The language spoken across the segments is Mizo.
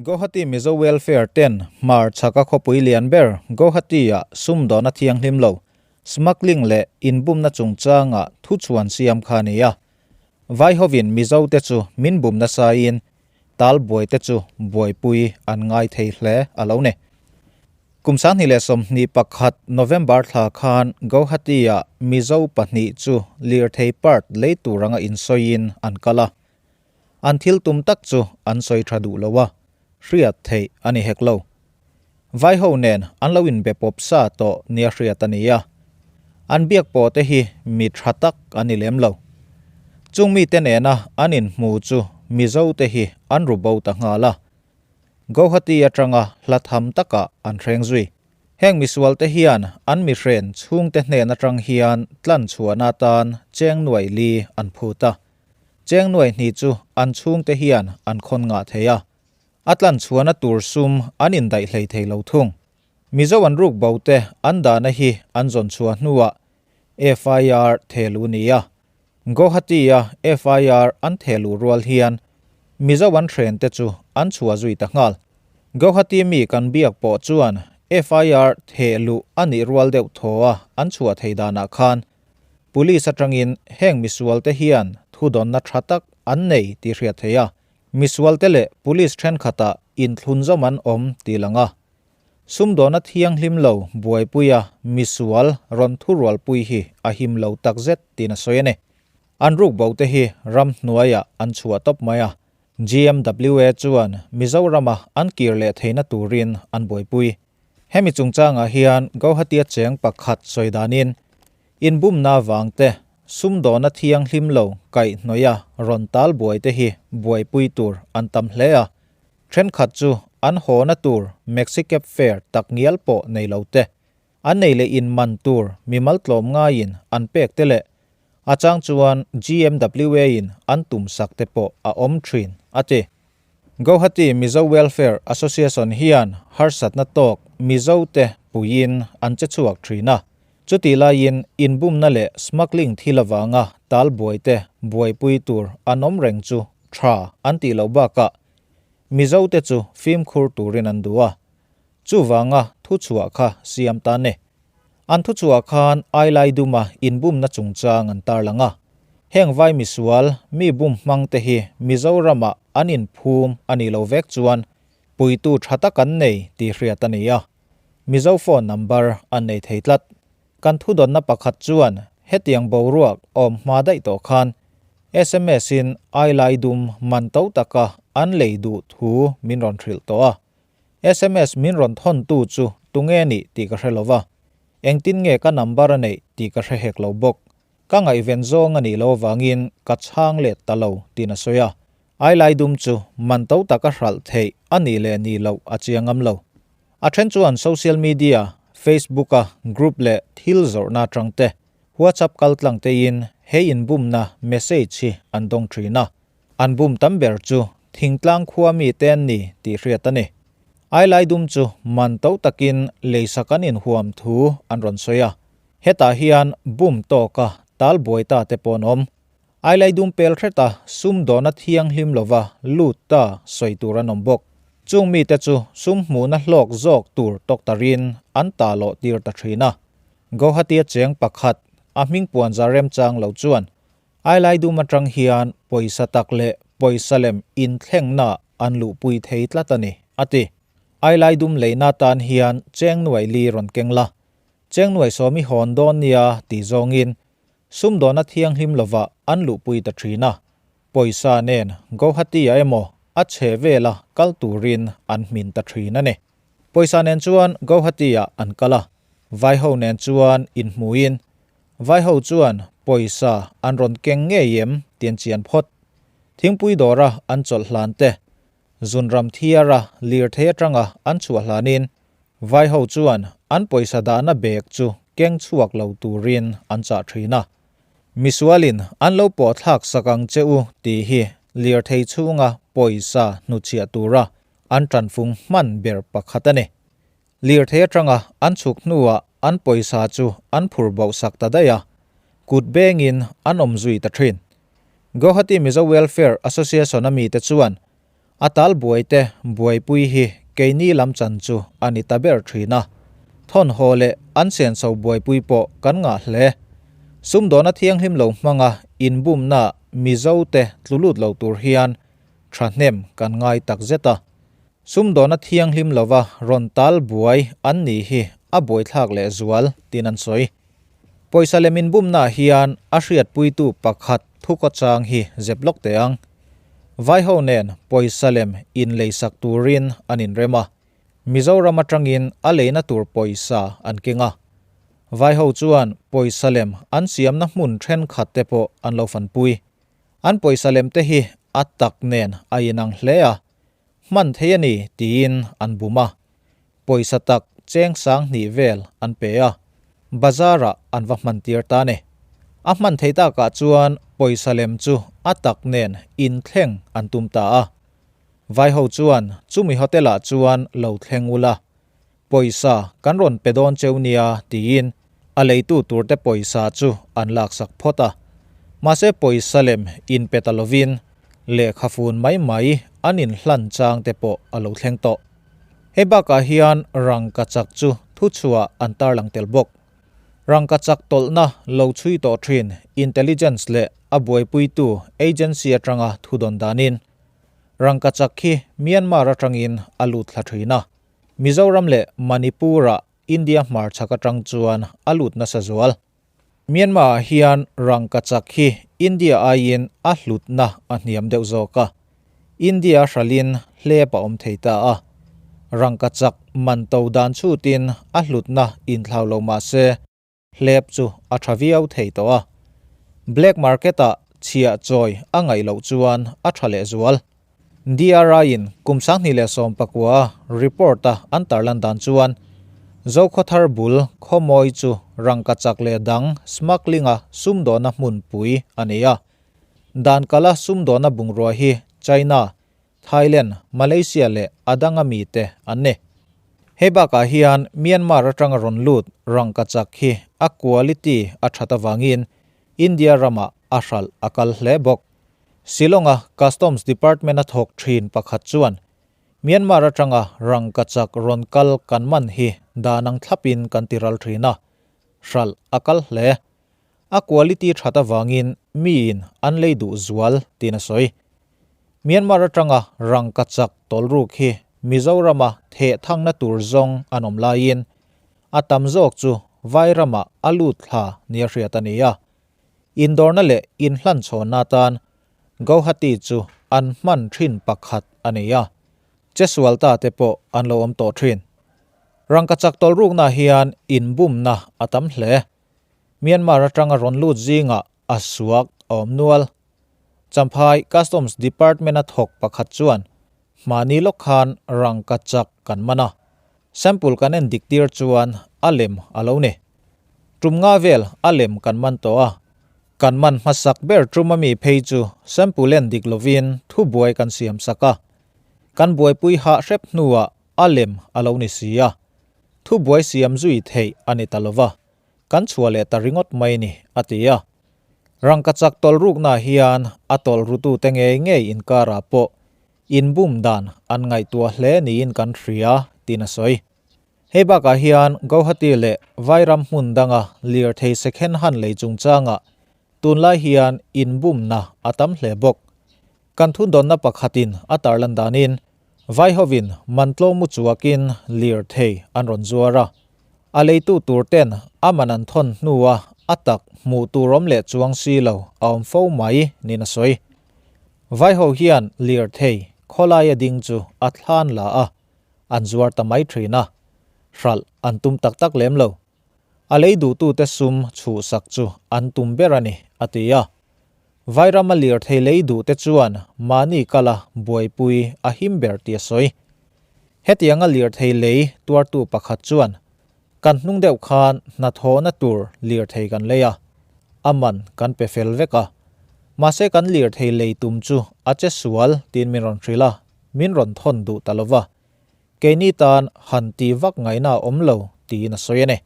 Guwahati Mizo Welfare ten hmar chhaka khawpui lian ber Guwahati-ah sumdawna thianghlim lo, smuggling leh inbumna chungchanga thuchhuan siam kha a ni a. Vai hovin Mizo te chu min bum nasain tal buai te chu buaipui an ngai thei hle a lo ni. Kum 2021 November thla khan Guwahati-ah Mizo pahnih chu lirthei part lei tur anga insawiin an kal a. An thil tum tak chu an sawi tha duh lo a, hriat theih a ni hek lo. Vai ho nen an lo inbe pawp sa tawh nia hriat a ni a, an biak pawh te hi mi tha tak a ni lem lo. Chung mite nena an inhmu chu Mizo te hi an ru bo ta nghal a, Guwahati atanga hla tham takah an hreng zui. Heng misual te hian an mihren chhungte hnen atang hian tlan chhuahna atan cheng nuai li an phut a. Cheng nuai hnih chu an chhungte hian an khawn ngah thei a, a tlan chhuahna tur sum an indaih hlei thei lo thung. Mizo an ruk bo te an dahna hi an zawn chhuah hnuah FIR thehluh ni a, Guwahati-a FIR an thehluh rual hian Mizo an hren te chu an chhuah zui ta nghal. Guwahati mi kan biak pawh chuan FIR thehluh a nih rual deuh thaw a an chhuah thei danah khan Police atangin heng misualte hian thudawnna tha tak an nei tih hriat theih a, misualte leh police thenkhatah inthlunzawm an awm tih lang a. Sumdawna thianghlim lo buaipuia misual rawn thurualpui hi a him lo takzet tiin a sawi a ni. An rukbo te hi ramhnuaiah an chhuah tawp mai a, GMWA chuan Mizorama an kir leh theihna turin an buaipui. Hemi chungchangah hian Guwahati-a cheng pakhat sawi danin, inbumna vangte, sumdawna thianghlim lo kaihhnawih a rawn tal buai te hi buaipui tur an tam hle a, thenkhat chu an hawna tur Maxi-cab fare tak ngial pawh nei lo te, an nei leh inman tur mimal tlawm ngaiin an pek te leh a chang chuan GMWA-in an tumsak te pawh a awm thin, a ti. Guwahati Mizo Welfare Association hian harsatna tawk Mizo te puiin an che chhuak thin a. Chutih laiin inbumna leh smuggling thil avanga tal buai te buaipui tur an awm reng chu tha an tih loh bakah Mizo te chu fimkhur turin an duh a. Chuvanga thuchhuah kha siam ta ni. An thuchhuah khan Ailaiduma inbumna chungchang an tarlang a. Heng vai misual, mi bum hmang te hi Mizoramah an inphum a nih lo vek chuan puitu tha tak an nei tih hriat a ni a. Mizo phone number an nei thei tlat. Kan thudawnna pakhat chuan hetiang boruak awm hma daih tawh khan sms in Ailaidum man to taka an lei duh thu min rawn hrilh tawh a. Sms min rawn thawn tu chu tunge nih tih ka hre lo va, engtin nge ka number a neih tih ka hre hek lo bawk. Ka ngaihven zawng a nih lo avangin ka chhang let ta lo tiin a sawi a. Ailai dum chu man to taka hralh theih a nih leh nih loh a chiang ngam lo. A then chuan social media, Facebook-a group leh thil zawrhna atang te, WhatsApp kaltlang tein he inbumna message hi an dawng thin a. An bum tam ber chu thingtlang khua mi te an ni tih hriat a ni. Ailai dum chu man to takin leisak an inhuam thu an rawn sawi a. Hetah hian bum tawka tal buai ta te pawh an awm. Ailai dum pel hreta sumdawna thianghlim lova lut ta sawi tur an awm bawk. Chung mite chu sum hmuhna hlawk zawk tur tawk tarin an ta lawh tir ta thin a. Guwahati-a cheng pakhat a hming puanzar remchang lo chuan Ailai dum atang hian pawisa tak leh pawisa lem inthlengna an luhpui thei tlat a ni, a ti. Ailai dum leina tan hian cheng nuai li rawn keng la, cheng nuai sawmi hawn dawn nia tih zawngin sumdawna thianghlim lovah an luhpui ta thin a, pawisa nen Guwahati-ah emaw a chhe vela kal turin an hmin ta thin a ni. Pawisa nen chuan Guwahati-ah an kal a, Vaiho nen chuan inhmuin Vaiho chuan pawisa an rawn keng ngei em tih an chian phawt. Thingpui dawra an chawlh hlan te, zunram thiara lirthei atanga an chhuah hlanin Vaiho chuan an pawisa dahna bag chu keng chhuak lo turin an chah thin a. Misualin an lo pawh thlak sak ang che u tih hi lirthei chhunga pawisa hnuchhiah tura an tanfung hman ber pakhat a ni. Lirthei atanga an chhuk hnuah an pawisa chu an phur bauh sak ta daih a, kut bengin an awm zui ta thin. Guwahati Mizo Welfare Association a mite chuan A talbuaite buaipui hi keini lam chan chu a ni ta ber thin a. Thawnhaw leh an senso buaipui pawh kan ngah hle. Sumdawna thianghlim lo hmanga inbumna Mizote tlu lut lo tur hian thahnem kan ngai takzet a. Sumdawna thianghlim lova rawn tal buai an nih hi a buaithlak lehzual tiin an sawi. Pawisa lem inbumnaah hian a hriatpuitu pakhat thukawchang hi zep lawk teh ang. Vaiho nen pawisa lem inleisak turin an inrem a. Mizoram atangin a leina tur pawisa an keng a. Vaiho chuan pawisa lem an siamna hmun thenkhat te pawh an lo fanpui. An pawisa lem te hi a tak nen a inang hle a, hman thei a ni tiin an bum a. Pawisa tak cheng sang hnih vel an pe a, bazar ah an va hman tir ta ni. A hman thei takah chuan pawisa lem chu a tak nen inthleng an tum ta a. Vaiho chuan chumi hotel ah chuan lo thleng ula, pawisa kan rawn pe dawn cheu nia tiin a leitu turte pawisa chu an laksak phawt a. Mahse pawisa lem inpe ta lovin lehkha fun mai mai an inhlan chang te pawh a lo thleng tawh. Hei bakah hian rangkachak chu thuchhuah an tarlang tel bawk. Rangkachak tawlhna lo chhui tawh thin intelligence leh a buaipuitu agency atanga thudawn danin Rangkachak hi Myanmar atangin a lut thla thin a, Mizoram leh Manipur-ah India hmarchhak atang chuan a lut nasa zual. Myanmar-ah hian rangkachak hi India aiin a hlutna a hniam deuh zawk a, India hralin hlep a awm thei ta a. Rangkachak man to dan chhutin a hlutna inthlau lo mah se, hlep chu a tha viau thei tawh a. Black market ah chhiah chawi a ngaih loh chuan a tha leh zual. DRI in kum 2019 a report a an tarlan dan chuan Zokhawthar bul Khawmawi chu rangkachak leh dang smuggling a sumdawhna hmunpui a ni a. Dan kala sumdawhna bungrua hi China, Thailand, Malaysia leh a danga mite an ni. Hei bakah hian Myanmar atanga rawn lut rangkachak hi a quality a that avangin India ramah a hralh a kal hle bawk. Shillong-a Customs Department a thawk thin pakhat chuan Myanmar atanga rangkachak rawn kal kan man hi dan ang thlapin kan ti ral thin a, hralh a kal hle. A quality that avangin miin an lei duh zual tiin a sawi. Myanmar atanga rangkachak tawlruk hi Mizorama theh thangna tur zawng an awm laiin a tam zawk chu Vairamah a lut thla nia hriat a ni a. Indawrna leh inhlanchhawnna atan Gauhati chu an hman thin pakhat a ni a, chesual ta te pawh an lo awm tawh thin. Rangkachak tawlrukna hian inbumna a tam hle. Myanmar atanga rawn lut zingah a suak a awm nual. Champhai Customs Department a thawk pakhat chuan hmani lawk khan rangkachak kan man a, sample kan en dik tir chuan a lem a lo ni. Tum nga vel a lem kan man tawh a, kan man hmasak ber tum ami phei chu sample en dik lovin thubuai kan siam sak a, kan buaipui hah hrep hnuah a lem a lo ni si a, thubuai siam zui theih a ni ta lova. Kan chhuah leh ta ringawt mai ni, a ti a. Rangkachak tawlhruknaah hian a tawlhrutute ngei ngei inkarah pawh inbum dan an ngaihtuah hle niin kan hria, tiin a sawi. Hei bakah hian Gauhati leh Vairam hmun danga lirthei second hand lei chungchangah tunlai hian inbumna a tam hle bawk. Kan thundawnna pakhatin a tarlan danin Vaihovin man tlawmu chuakin lirthei an rawn zuar a, a leitu tur ten a man an thawn hnua a tak hmuh tur awm leh chuang si lo a awm fo mai niin a sawi. Vaiho hian lirthei khawlaia ding chu a thlan la a, an zuar ta mai thin a, hralh an tum tak tak lem lo. A lei duhtute sum chhuhsak chu an tum ber a ni, a ti a. Vairama lirthei lei duhte chuan mahni kala buaipui a him ber tih a sawi. Hetianga lirthei lei tuartu pakhat chuan, Kan hnung deuh khan hnathawhna tur lirthei kan lei a, a man kan pe fel vek a. Mahse kan lirthei lei tum chu a che sual tiin min rawn hrilh a, min rawn thawn duh ta lo va. Keini tan han ti vak ngaihna a awm lo tiin a sawi a ni.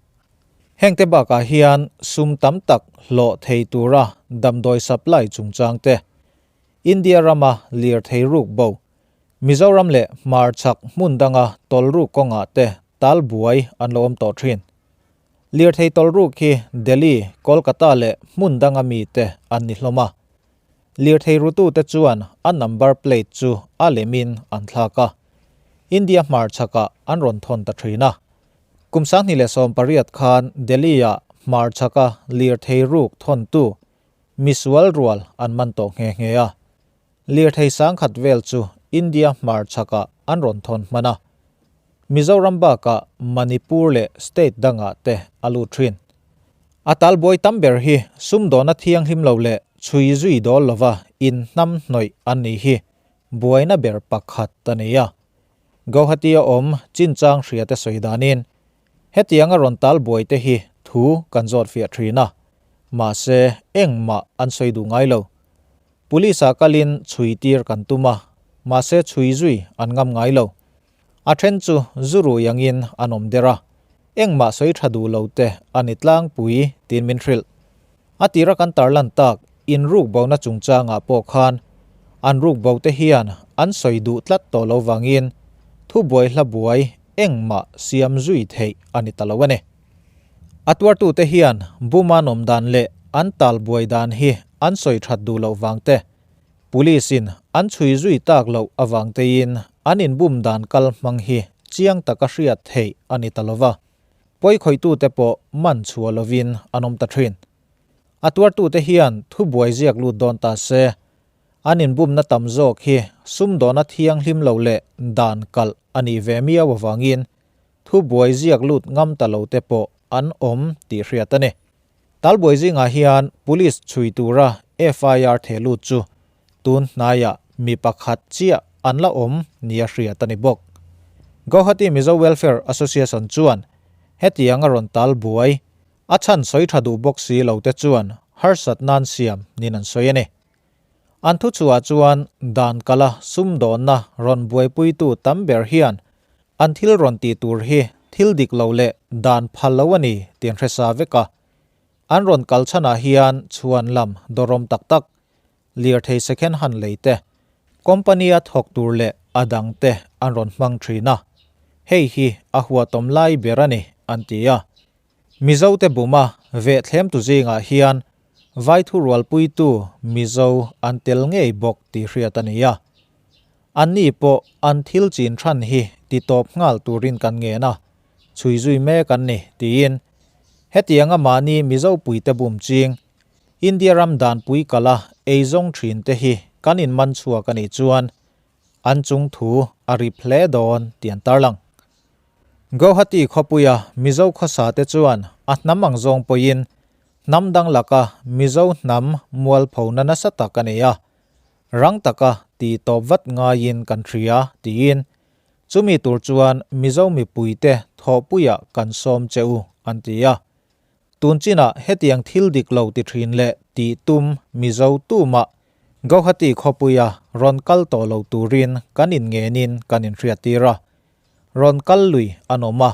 Hengte bakah hian sum tam tak hlawh thei tura damdawi supply chungchang te, India rama lirthei ruk bo, Mizoram leh hmarchhak hmun danga tawlruk kawngah te tal buai an lo awm tawh thin. Lirthei tawlruk hi Delhi, Kolkata leh hmun danga mite an ni hlawm a. Lirthei rutute chuan a number plate chu a lemin an thlak a, India hmarchhakah an rawn thawn ta thin a. Kum 2018 khan Delhi-ah hmarchhaka lirthei ruk thawntu misual rual an man tawh nghe nghe a. Lirthei sangkhat vel chu India hmarchhakah an rawn thawn hman a. Mizoram bakah Manipur leh state dangah te a lut thin. A talbuai tam ber hi sumdawna thianghlim lo leh chhui zui dawl lova inhnam hnawih an nih hi buaina ber pakhat a ni a. Gauhati-a awm chinchang hriate sawi danin hetianga rawn talbuai te hi thu kan zawt fiah thin a, mahse engmah an sawi duh ngai lo. Police-ah kalin chhui tir kan tum a, mahse chhui zui an ngam ngai lo. A then chu zu rui angin an awm der a, engmah sawi tha duh lo te a ni tlangpui tiin min hrilh. A tira kan tarlan tak inruk bona chungchangah pawh khan an ruk bo te hian an sawi duh tlat tawh lo vangin thubuai hla buai engmah siam zui theih a ni ta lo a ni. A tuartute hian buma an awm dan leh an tal buai dan hi an sawi that duh loh vang te, Police in an chhui zui tak loh avang tein an inbum dan kal hmang hi chiang taka hriat theih a ni ta lova, pawikhawitute pawh man chhuah lovin an awm ta thin. A tuartute hian thubuai ziak lut dawn ta se, an inbumna tam zawk hi sumdawna thianghlim lo leh dan kalh a nih ve miau avangin thubuai ziak lut ngam ta lo te pawh an awm tih hriat a ni. Talbuai zingah hian Police chhui tura FIR theh lut chu tun hnaiah mi pakhat chiah an la awm nia hriat a ni bawk. Gauhati Mizo Welfare Association chuan hetiang a rawn talbuai a chhan sawi tha duh bawk si lo te chuan harsat nan siam niin an sawi a ni. An thuchhuah chuan dan kala sumdawnna rawn buaipuitu tam ber hian an thil rawn tih tur hi thil dik lo leh dan phal lo a ni tih an hre sa vek a. An rawn kal chhanah hian chhuan lam dawrawm tak tak, lirthei second hand lei te, company-a thawk tur leh a dang te an rawn hmang thin a. Hei hi a huatawm lai ber a ni, an ti a. Mizote buma vehthlem tu zingah hian Vaithu rualpuitu Mizo an tel ngei bawk tih hriat a ni a. Anni pawh an thil chin than hi ti tawp nghal turin kan ngen a, chhui zui mek an ni tiin hetianga mahni Mizo puite bum ching India ram danpui kala eizawng thin te hi kan inman chhuak a nih chuan an chung thu a rip hle dawn tih an tarlang. Gauhati khawpuia Mizo khawsa te chuan a hnam ang zawng pawhin hnam dang laka Mizo hnam mualphona nasa tak a nei a, rang taka ti tawp vat ngaiin kan hria tiin chumi tur chuan Mizo mipuite thawhpuiah kan sawm che u an ti a. Tun chinah hetiang thil dik lo ti thin leh tih tum Mizo tumah Gauhati khawpuia rawn kal tawh lo turin kan inngenin kan inhriattir a. Rawn kal lui an awm a,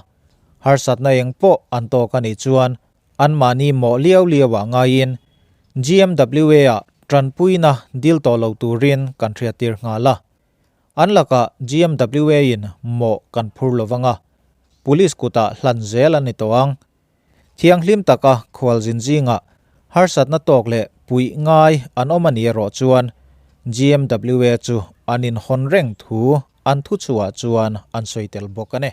harsatna eng pawh an tawk a nih chuan anmahni mawh liau liauah ngaiin GMWA-ah tanpuina dil tawh lo turin kan hriattir nghal a. An lakah GMWA-in mawh kan phur lo vang a, Police kutah hlan zel a ni tawh ang. Thianghlim taka khualzin zingah harsatna tawk leh puih ngai an awm a ni erawh chuan GMWA chu an inhawn reng thu an thuchhuah chuan an sawi tel bawk a ni.